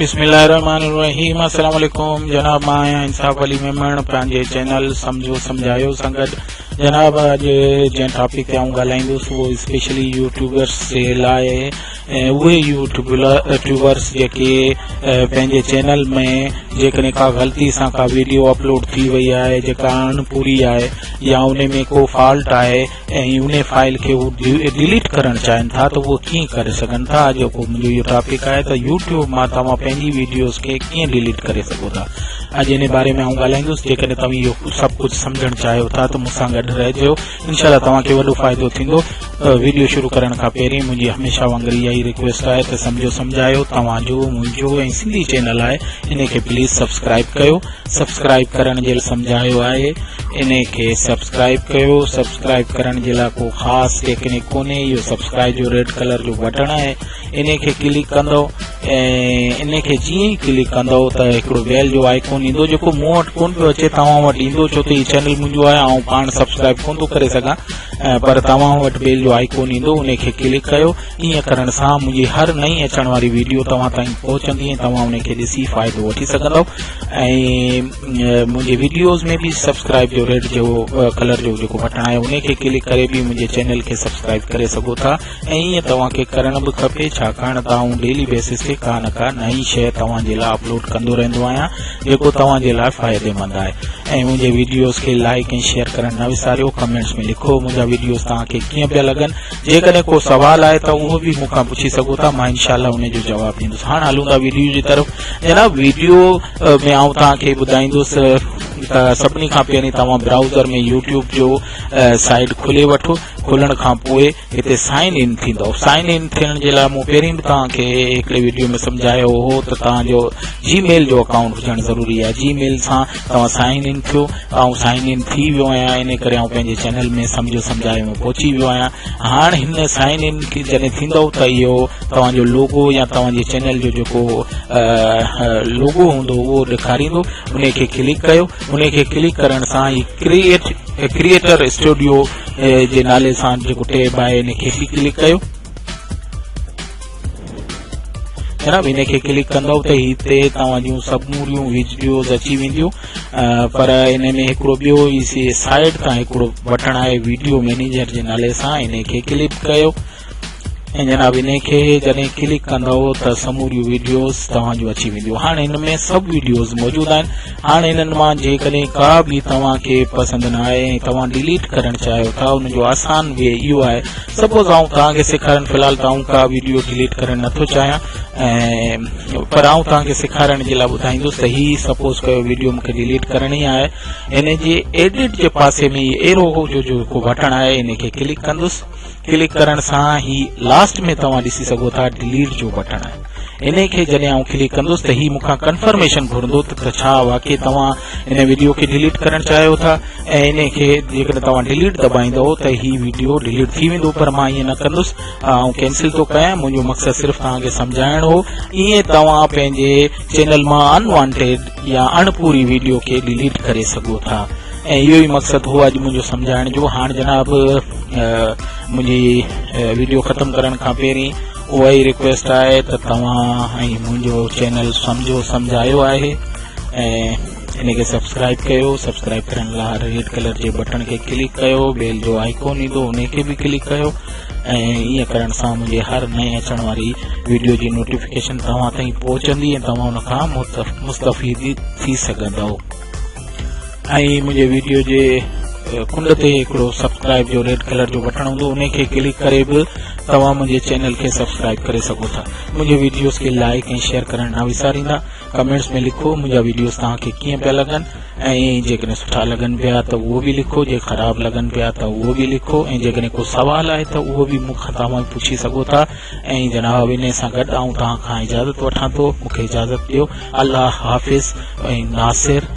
بسم الله الرحمن الرحيم السلام عليڪم جناب مان آهيان انصاف علي ميمڻ پنهنجي چينل سمجهو سمجهايو سان گڏ جناب اڄ جنهن ٽاپڪ تي آئون ڳالهائيندس اهو اسپيشلي يوٽيوبرس جي لاء ۽ اهي يوٽيوبرس جيڪي پنهنجي چينل ۾ جيڪڏهن ڪا غلطي سان ڪا ويڊيو اپلوڊ ٿي وئي آهي جيڪا اڻ پوري آهي يا ان ۾ ڪو فالٽ آهي ۽ ان فائل کي هو ڊيليٽ ڪرڻ چاهين ٿا ته اهو ڪيئن ڪري سگهن ٿا جيڪو منهنجو اهو ٽاپڪ آهي ته يوٽيوب مان توهان پنهنجي ويڊيوز کي ڪيئن ڊيليٽ ڪري سگهو ٿا اڄ ان باري ۾ آئون ڳالهائيندس جيڪڏهن توهين اهو سڀ ڪجهه سمجهڻ چاهيو ٿا ته مون سان گڏ رهجو انشاء الله توهان کي وڏو فائدو ٿيندو ويڊيو شروع ڪرڻ کان پهرين منهنجي هميشه وانگر اها ئي رڪويسٽ آهي ته سمجهو سمجهايو توهان جو منهنجو ۽ سنڌي چينل آهي ان کي پليز سبسڪرائب ڪيو سبسڪرائب ڪرڻ جي سمجهايو آهي انهي کي سبسڪرائب ڪيو سبسڪرائب ڪرڻ جي لاء ڪو خاص ٽيڪنڪ ڪونهي اهو سبسڪرائب جو ريڊ ڪلر جو بٽڻ آهي انهي کي ڪلڪ ڪندو ۽ انهي کي جيئن ئي ڪلڪ ڪندو ته هڪڙو بيل جو آئيڪون ايندو جيڪو مون وٽ ڪون پيو اچي توهان وٽ ايندو ڇو ته هي چينل منهنجو آهي آئون پاڻ سبسڪرائب ڪون ٿو ڪري سگهان پر توهان وٽ بيل جو آئيڪون ايندو انهي کي ڪلڪ ڪيو ائين ڪرڻ سان منهنجي هر نئين اچڻ واري ويڊيو توهان تائين پهچندي ۽ توهان ان کي ڏسي فائدو وٺي سگهندؤ ۽ منهنجي ويڊيوز ۾ به سبسڪرائب جو ريڊ جو ڪلر جو جيڪو بٽڻ آهي ان کي ڪلڪ ڪري به منهنجي چينل کي سبسڪرائب ڪري سگهو ٿا ۽ ائين توهان کي ڪرڻ به کپي ڇاڪاڻ ته آئون ڊيلي بيسس تي ڪا نه ڪا نئين شيء توهان جي لاء اپلوڊ ڪندو رهندو آهيان جيڪو توهان جي لاء فائديمند آهي ۽ منهنجي ويڊيوز کي لائڪ ۽ شيئر ڪرڻ نه وساريو ڪمينٽس ۾ لکو منهنجا ويڊيوز توهان کي ڪيئن پيا لڳن جيڪڏهن ڪو سوال آهي ته اهو به مون کان پڇي سگهو ٿا مان انشاء الله ان جو جواب ڏيندس هاڻ هلون ٿا ويڊيو جي طرف جناب ويڊيو ۾ آئون توهان کي ٻڌائيندس ته سڀني کان پهرين توهان برائوزر ۾ يوٽيوب جو سائيٽ کولي وٺو کولڻ کان پوء هتي سائن ان ٿيندو سائن ان ٿيڻ جي لاء مون پهرين به توهان کي هڪڙي ويڊيو ۾ سمجهايو هو ته توهان جو جي ميل جو اڪائونٽ هجڻ ضروري آهي جي ميل سان توهان سائن ان ٿيو آئون سائن ان ٿي ويو آهيان ان ڪري آئون پنهنجي چينل ۾ سمجهو سمجهايو ۾ پهچي ويو آهيان هاڻ هن سائن ان جڏهن ٿيندو ته اهو توهان جو لوگو يا توهان جي چينل جو جيڪو لوگو هوندو اهو ڏيکاريندو ان کي ڪلڪ ڪيو ان کي ڪلڪ ڪرڻ سان هي ڪريئيٽ ڪريئيٽر اسٽوڊيو جي نالي سان جيڪو ٽيب آهي ان کي به ڪلڪ ڪيو جناب ان کي ڪلڪ ڪندو ته هتي توهان جون سموريون ويڊيوز اچي وينديون پر ان ۾ هڪڙو ٻيو ئي سي سائيڊ تان هڪڙو بٽڻ آهي ويڊيو مينيجر جي نالي سان ان کي ڪلڪ ڪيو ۽ جناب ان کي جڏهن ڪلڪ ڪندو ته سموريون ويڊيوز توهان جون اچي وينديون هاڻي هن ۾ سڀ ويڊيوز موجود آهن هاڻي انهن مان جيڪڏهن ڪا به توهان کي پسند نه آهي ۽ توهان ڊيليٽ ڪرڻ چاهيو ٿا ان جو آسان وي اهو آهي سپوز آئون توهان کي سيکارڻ في الحال ته آئون ڪا ويڊيو ڊليٽ ڪرڻ نٿو چاهيان ۽ پر آئون توهان کي سيکارڻ جي لاء ٻڌائيندس ته هي سپوز ڪيو ويڊيو مونکي ڊليٽ ڪرڻي آهي ان جي ايڊٽ جي پاسي ۾ هي ايرو جو جيڪو بٽڻ آهي ان کي ڪلڪ ڪندس ڪلڪ ڪرڻ سان هي لاسٽ ۾ توهان ڏسي سگهو ٿا ڊليٽ جو بٽڻ آهي ان کي جڏهن آئون ڪلڪ ڪندس ته هي مون کان ڪنفرميشن گهرندو ته ڇا واقعي توهان ان ويڊيو کي ڊليٽ ڪرڻ چاهيو ٿا ۽ انهي کي جيڪڏهن توهان ڊليٽ دٻائيندؤ ته هي ويڊيو ڊليٽ ٿي ويندو پر مان ائين نه ڪندس آئون ڪينسل ٿو ڪيان منهنجو مقصد صرف توهان کي سمجهائڻ هو ائين توهان پنهنجي چينل مان انوانٽيڊ يا اڻپوري ويڊيو کي ڊليٽ ڪري سگهو ٿا ۽ اهو ئي مقصد هو اڄ منهنجو سمجهائڻ جو هاڻ جناب منهنجي ويڊيو ختم ڪرڻ کان پهرين اها ئي رڪويسٽ آهي ته توهان ۽ منهنجو چينل سمجهو سمجهايو آهي ۽ ان کي سبسڪرائب ڪيو سبسڪرائب ڪرڻ لاء ريڊ ڪلر جي بٽڻ کي ڪلڪ ڪيو بيل جو آئيڪون ايندو ان کي به ڪلڪ ڪيو ۽ ائين ڪرڻ سان منهنجي هر نئين اچڻ واري ويڊيو جي نوٽيفڪيشن توهان تائين پهچندي ۽ توهان ان کان مستفيد ٿي سگهندؤ ۽ منهنجي ويڊيو جي ڪنڊ تي هڪڙو سبسڪرائب جو ريڊ ڪلر جو بٽڻ هوندو ان کي ڪلڪ ڪري به توهان منهنجي چينل کي سبسڪرائب ڪري سگهو ٿا منهنجي ويڊيوز کي لائڪ ۽ شيئر ڪرڻ نه وساريندا ڪمينٽس ۾ لکو منهنجا ويڊيوز توهان کي ڪيئن پيا لڳن ۽ جيڪڏهن سٺا لڳن پيا ته اهو به لکو جي خراب لڳن پيا ته اهو به لکو ۽ جيڪڏهن ڪو سوال آهي ته اهو به مون کان توهان پڇي سگهو ٿا ۽ جناب انهي سان گڏ آئون توهان کان اجازت وٺان ٿو مون کي اجازت ڏيو الله حافظ ۽ ناصر.